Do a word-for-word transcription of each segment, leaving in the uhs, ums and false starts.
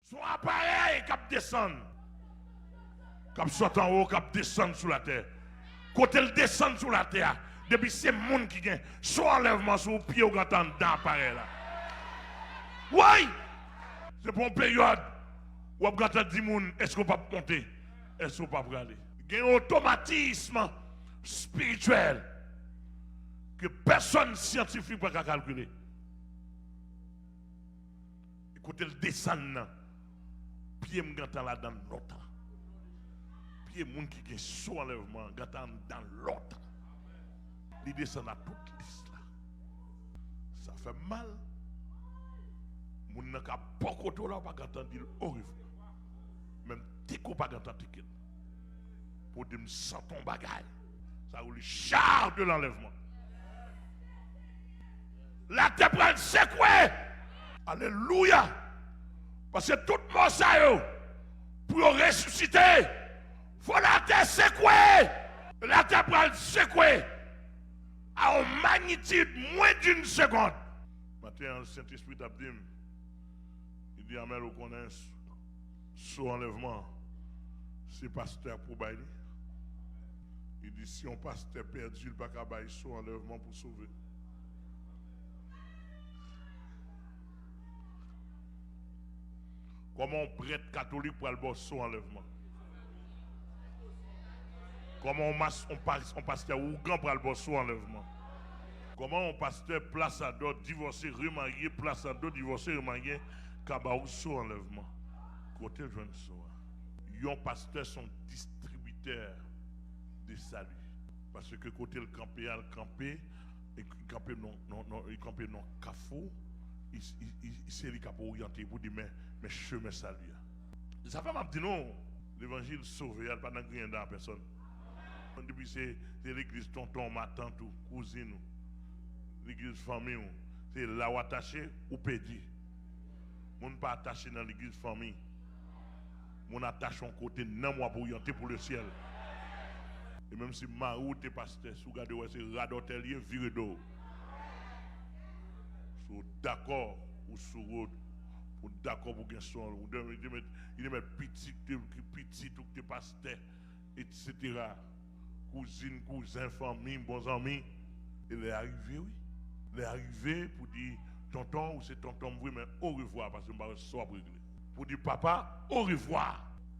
Se yon aparèy k ap desann, k ap sot anwo, k ap desann sou latè. Kote l desann sou latè a, depi se moun ki gen son anlèvman sou ou, pye w gentan anndan aparèy la. Woy! Se pou yon peryòd, w ap gentan di moun, èske w p ap monte? Èske w p ap prale? Gen yon otomatism espirityèl ke pèsonn syantifik pa ka kalkile. E kote l desann nan, pye m gentan ladan l lontan. Pye moun ki gen son anlèvman gentan anndan l lontan. Li desann a tout lis la. Sa fè m mal. Moun nan ka bò kote w la, w pa gentan di l orevwa. Menm teke w pa gentan teke l. Pou di m santi yon bagay. Sa rele char de l'enlèvement. Latè pral sekwe. Alelouya. Paske tout mò sa yo, pou yo resisite, fò latè sekwe. Latè pral sekwe a yon magnitid mwen d'une seconde. Maten an, Sentespri t ap di m, li di, Amèl, ou konnen so anlèvman, se pastè a pou bay li. Li di, si yon pastè pèdi, li pa ka bay so anlèvman pou sove. Kòman yon prèt katolik pral ba w so anlèvman? Kòman yon, mas, yon, pas, yon pastè ougan pral ba w so anlèvman? Kòman yon pastè Plas Adò divòse, remarye, Plas Adò divòse, remarye, ka ba w so anlèvman? Kote l jwenn so a? Yon pastè se yon distribitè de sali. Paske kote l kanpe a, l kanpe, e l kanpe nan, nan, nan, li kanpe nan kafou, li, li, li, se li k ap oryante pou di, men, men chemen sali a. Sa fè m ap di nou, levanjil sove a, l pa nan griyen dan a pèsonn. Depi se, se legliz tonton w, matant ou, kouzin ou, legliz fanmi w, se la w atache, ou pèdi. Moun pa atache nan legliz fanmi. Moun atache yon kote, nanm w ap oryante pou lesyèl. E menm si mari w te pastè, si w gade w wè se radòtè l ye, vire do w. Si w dakò, ou sou wout, ou dakò pou gen son, ou te, te met, li te met pitit, te, pitit ou te pastè, etsetera. Kouzin, kouzen, fanmi, bon zanmi. E lè a rive, wi. Lè a rive pou di, tonton, ou se tonton m vre, men orevwa, paske m pa wè sa w ap regle. Pou di, papa, orevwa,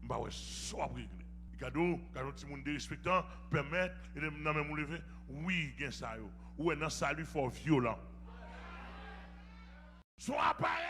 m pa wè sa w ap regle. Li ka di w, gade yon timoun derespektan, pèmèt, e nan menm ou leve, wi, gen sa yo. Ou wè, nan sali, fò w vyolan. Se yon aparèy.